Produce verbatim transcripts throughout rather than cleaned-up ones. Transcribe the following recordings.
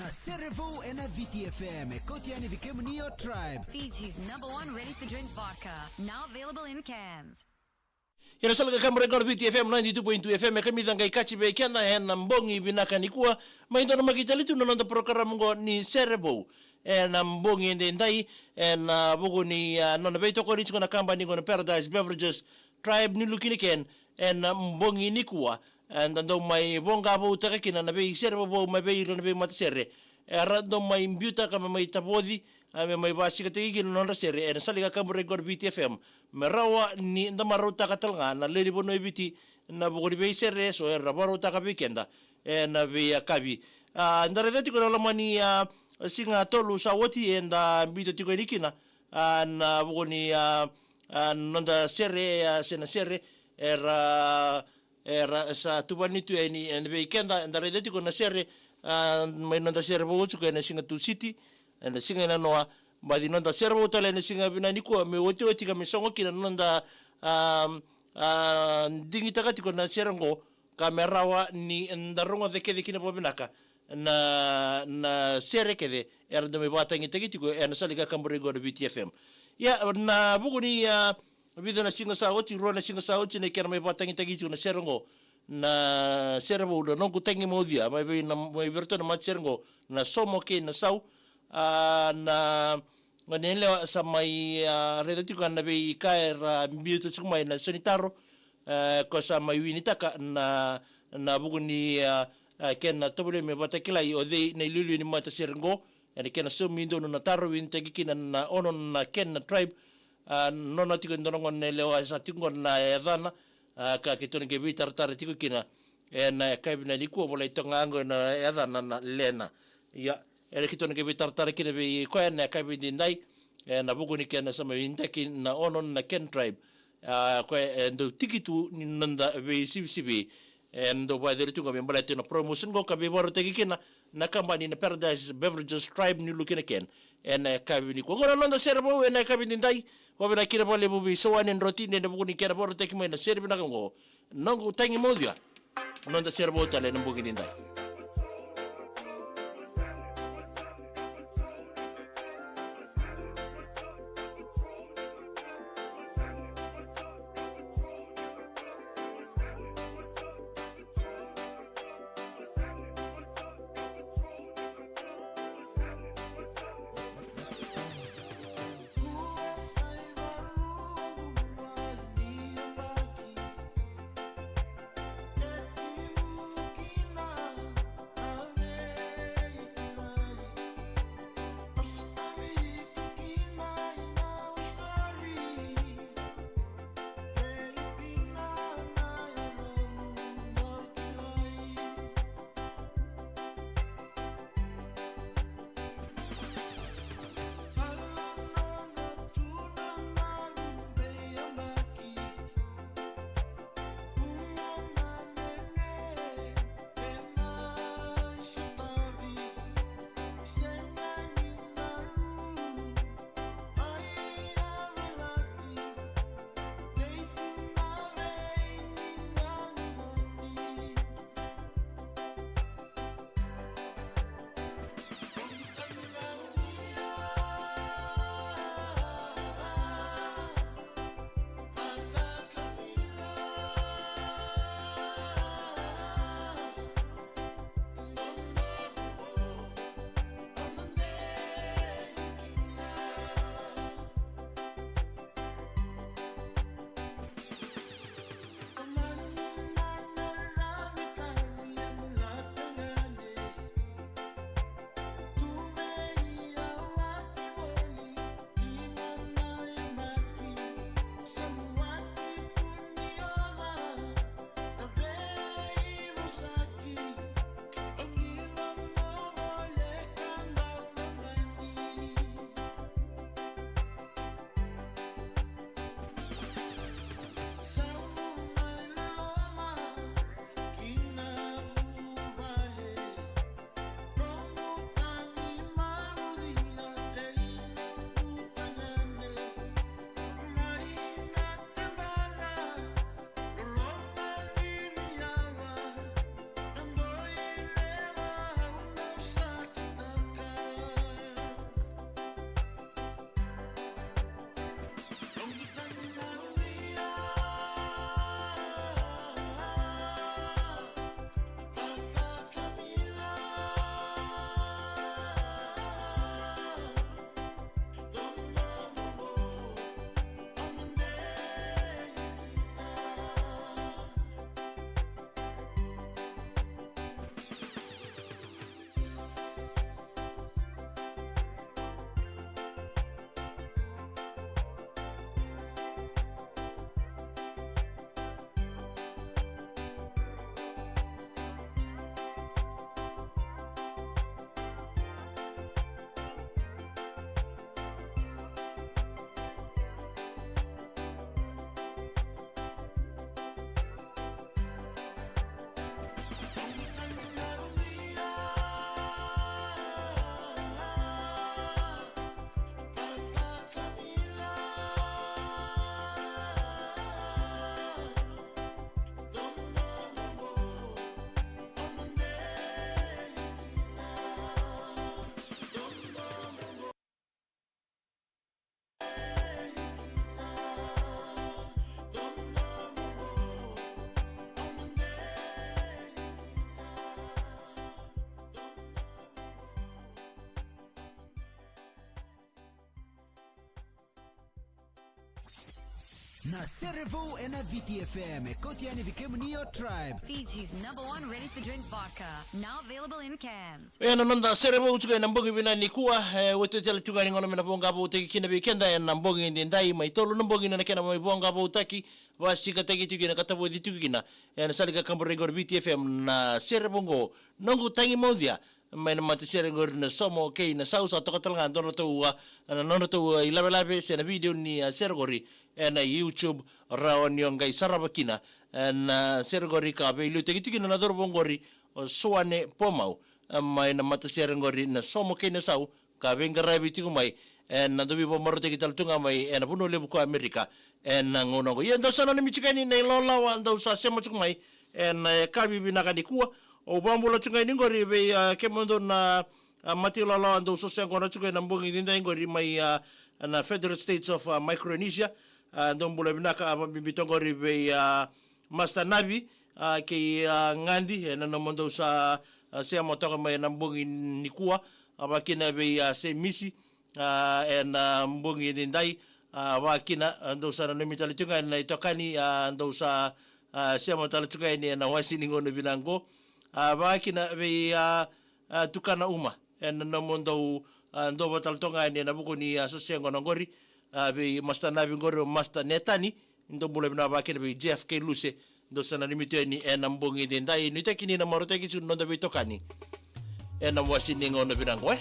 Na Serevou ena Viti F M, e kauti yani vei kemuni o Tribe. Fiji's number one ready-to-drink vodka, now available in cans. Ena sala ka kaburaki qo na Viti F M ninety-two point two F M, e kamica qai kaci vei keda ena bogi vinaka nikua. Mai donumaki tale tu na noda porokaramu qo ni Serevou ena bogi edaidai, ena vuku ni, ah, nona veitokoni tiko na kabani qo na Paradise Beverages, Tribe New Look in a Can, ena bogi nikua. Eda dau mai voqa voutaka kina na veisere vovou mai vei ira na veimatasere era dau mai biutaka me mai tavoci, a, me mai vasikataki kina na nodra sere ena sala ka kaburaki qo na Viti F M. Me rawa ni da marautaka tale ga na lewe ni vanua e Viti, na vuku ni veisere eso era vakarautaka vei keda ena veiyakavi. A, da raica tiko na loma ni, a, siga tolu sa oti eda biuta tiko yani kina, a, na vuku ni, a, a, noda sere, a, se na sere era, era sa tuvani tu yani, e, vei keda, eda raica tiko na sere, a, mai noda sere vou tiko ena siga Tusiti, ena siga ena noa, baci noda sere vou tale ena siga vinaka nikua, me otioti ka me sogo kina na noda, a, a, digitaka tiko na sere qo, ka me rawa ni da rogoca kece kina vakavinaka na, na sere kece era dau mai vakatagitaki tiko ena sala ka kaburaki qo na Viti F M. Ia, na vuku ni, a, vica na siga sa oti, rua na siga sa oti, na kena mai vakatagitaki tiko na sere qo, na sere vou na Noqu Tagi Maucia, mai vei na, mai vei iratou na matasere qo, na Somo kei na Sau, a, na, na yalewa sa mai, a, raica tiko na veika era biuta tiko mai na sau ni taro, e, ko sa mai winitaka na, na vuku ni, a, a, kena tovolea me vakatakilai o cei na iliuliu ni matasere qo, ena kena saumi donu na taro, winitaki kina na ono na kena Tribe, a, nona tiko e dua na gone yalewa sa tiko qo na yacana, a, ka keitou na qai veitaratara tiko kina ena yakavi nikua, volai toka ga qo na yacana na Lena. Ia, ena keitou na qai veitaratara kina vei koya ena yakavi edaidai, ena vuku ni kena sa mai winitaki na ono na kena Tribe. A, koya e dau tiki tu ni noda veisivisivi, e dau vakayacori tu qo me baleta na promotion qo ka veivakarautaki kina na kabani na Paradise Beverages, Tribe New Look in a Can. Ena yakavi nikua qo na noda sere vou ena yakavi edaidai. Vakavinaka kina vakalevu vei Sewani Drotine ena vuku ni kena vakarautaki mai na sere vinaka qo, Noqu Tagi Maucia. Noda sere vou tale ena bogi edaidai. Na Serevou ena V T F M, e kauti yani vei kemuni o Tribe. Fiji's number one ready-to-drink vodka, now available in cans. E na noda Serevou tiko ena bogi vinaka nikua, e, oti tale tiko ga ni gauna me na voqa voutaki kina vei keda ena bogi edaidai, mai tolu na bogi na kena mai voqa voutaki, vakasikataki tiko kina ka tavoci tiko kina ena sala ni kakaburaki qori V T F M na Serevou qo. Noqu tagi maucia mai na matasere qori na Somo kei na Sau, sa toka tale ga nodratou, a, na nodratou, a, ilavelave se na video ni, a, sere qori ena YouTube, rawa ni o qai sarava kina, e, na sere qori ka veiliutaki tiko kina na cauravou qori o Suane Pomau, e, mai na matasere qori na Somo kei na Sau, ka veiqaravi tiko mai, e, na dau veivakamarautaki tale tu ga mai ena vanua levu ko Amerika ena gauna qo. Ia dou sa nanumi tiko yani na ilawalawa dou sa sema tiko mai ena, e, yakavi vinaka nikua. Au vakabula tiko ga yani qori vei, a, kemudou na, a, mata ilawalawa dou sa sema tiko ena bogi edaidai qori mai, a, na Federated States of, a, Micronesia. A, dou bula vinaka, a, vakabibi toka qori vei, a, Master Navi, a, kei, a, Gadi, ena nomudou sa, a, sema toka mai ena bogi nikua, a, vakakina vei, a, Semisi, a, ena bogi edaidai, a, vakakina, a, dou sa nanumi tale tiko ga na itokani, a, dou sa, a, sema tale tiko yani ena wasi ni gauna vinaka qo, a, vakakina vei, a, a, tukana Uma, ena nomudou, a, dou vatala toka ga yani ena vuku ni, a, sosego na qori, a, vei Master Navi qori o Master Netani, dou bula vinaka vakakina vei Jeff kei Luse, dou sa nanumi tu yani ena bogi edaidai, nuitaki ni na marautaki tiko na noda veitokani ena wasi ni gauna vinaka qo, e.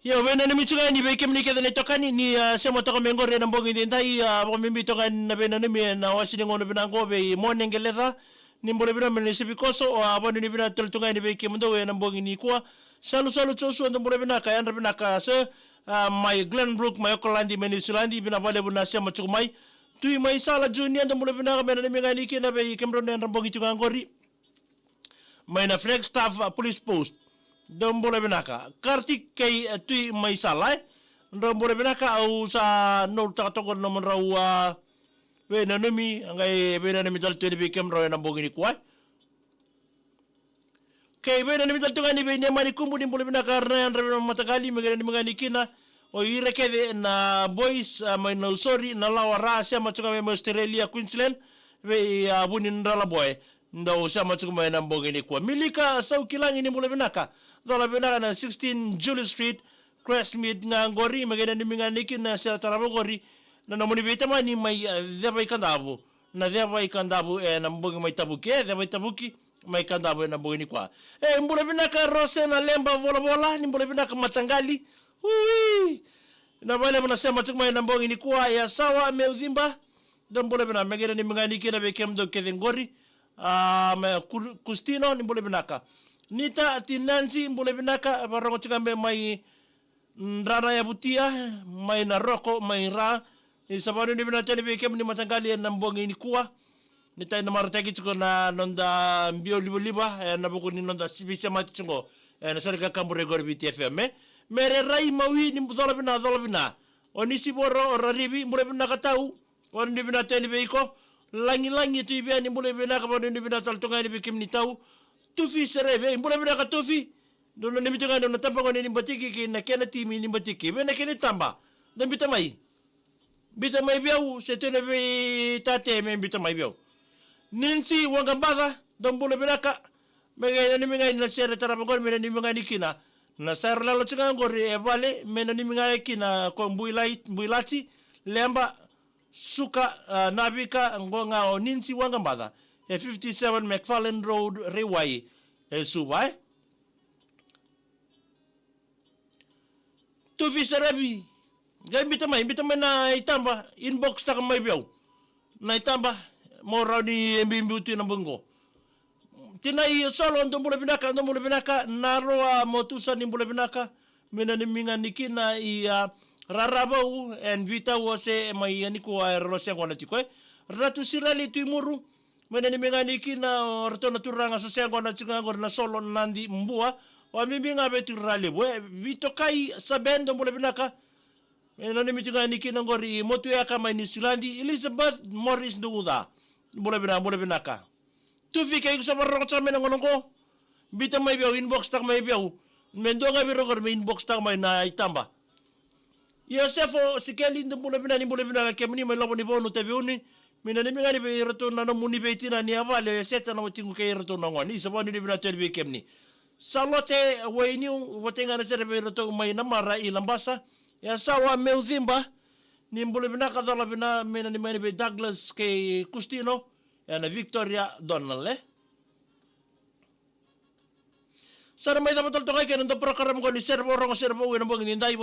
Io, veinanumi tiko ga yani vei kemuni kece na itokani ni, a, sema toka mai qori ena bogi edaidai, a, vakabibi toka ga yani na veinanumi ena wasi ni gauna vinaka qo vei Mone Qeleca, ni bula vinaka mai na Sevikoso, a, vakanuinui vinaka tale tu ga yani vei kemudou ena bogi nikua. Salusalu Joshua, dou bula vinaka, yadra vinaka sir, a, mai Glenbrook, mai Okaladi, mai Niusiladi, vinaka vakalevu na sema tiko mai. Tui Maisala Junior, dou bula vinaka, me nanumi ga yani kina vei kemudrau na yadra bogi tiko ga qori. Mai na Flagstaff, a, Police Post. Dou bula vinaka. Kartik kei, e, Tui Maisala, e. Drau bula vinaka, au sa nodrau toka toka na nomudrau, a, veinanumi, a qai veinanumi tale tu yani vei kemudrau ena bogi nikua, e. Kei veinanumi tale tu ga yani vei Nemani Kubu, ni bula vinaka, yadra vinaka mataqali, me qai nanumi ga yani kina o ira kece na boys, a, mai Nausori, Nalawa, ra sema tiko ga mai Australia, Queensland, vei, a, Vunidralaboe. Dou sema tiko mai ena bogi nikua. Milika Saukilagi, ni bula vinaka. Cola vinaka na sixteen Julie Street, Crestmead ga qori, me qai nanumi ga yani kina na sere tarava qori. Na nomuni veitamani mai, e, Ceva i Kadavu. Na Ceva i Kadavu ena bogi mai Tavuki, e, Ceva i Tavuki mai Kadavu ena bogi nikua. E, bula vinaka Rose na Leba Volavola, ni bula vinaka mataqali. Ui! Vinaka vakalevu na sema tiko mai ena bogi nikua, Yasawa Meuciba. Dou bula vinaka, me qai nanumi ga yani kina vei kemudou kece qori. A, me Ku-, Kustino, ni bula vinaka. Nita Tinanji, bula vinaka, vakarogo tiko ga me mai Dra na Yavutia, mai Naroko, mai Ra. Ni sa vakanuinui vinaka tu yani vei kemuni mataqali ena bogi nikua. Ni sa na marautaki tiko na noda biau livaliva, ena vuku ni noda veisemati tiko qo ena sala ni kakaburaki qori V T F M, e. Mere Rai Maui, ni cola vinaka, cola vinaka. O Nisivoro, o Rarivi, bula vinaka tau. Vakanuinui vinaka tu yani vei iko. Lagilagi Tuivea, ni bula vinaka, vakanuinui vinaka tale tu ga yani vei kemuni tau. Tufi Sereve, bula vinaka Tufi. Dou nanumi tu ga yani na tabagone ni Batiki kei na kena timi ni Batiki. Vei na kena itaba. Dou biuta mai. Biuta mai vei au, se tu na veitate me biuta mai vei au. Ninsi Waqabaca, dou bula vinaka. Me qai nanumi ga yani na sere tarava qori, me nanumi ga yani kina na sere lala tiko ga qori e vale, me nanumi ga yani kina ko Builai-, Builati, Leba, Suka, a, Navika, qo ga o Ninsi Waqabaca. E fifty-seven McFarlane Road, Raiwai, e Suva, e. Tufi Saravi. Qai biuta mai, biuta mai na itaba, inbox taka mai vei au. Na itaba, mo rawa ni e biubiu tu ena bogi qo. Tinai Solo, dou bula vinaka, dou bula vinaka, Naroa Motusa, ni bula vinaka, me nanumi ga yani kina i, a, Raravou, and Vitau Ose, mai yani ko a e rolo se gona tiko, e. Ratu Sireli Tuimuru, me nanumi ga yani kina o ratou na turaga so se gona tiko ga qori na Solo, Nadi, Bua, vakabibi ga vei Turalevu, e. Vitokai Saben, dou bula vinaka, E nanumi tu ga ni kina qori i Motueka mai Niusiladi, Elizabeth Morris Duguca. Bula vinaka, bula vinaka. Tuvike, iko sa vakarorogo saka mai na gauna qo. Biuta mai vei au, inbox taka mai vei au. Me dua ga vei ira qori me inbox taka mai na itaba. Iosefo Sikeli, da bula vinaka, ni bula vinaka kemuni mai Lovanivaunu, Taveuni. Me nanumi ga ni vei iratou na nomuni veitinani, a vale, e seta na watiqu kei iratou na gone. Isa, vakanuinui vinaka tale vei kemuni. Salote Wainiu, vata ga na sere vei iratou mai Namara i Labasa. E sa wa meu ciba. Ni bula vinaka, cola vinaka, me nanumi ga ni vei Douglas kei Kustino. E na Victoria Donald, e. Sa na mai cava tale toka i ke na noda program qo ni Sere Vakarogo, Sere Vakaui ena bogi ni dai.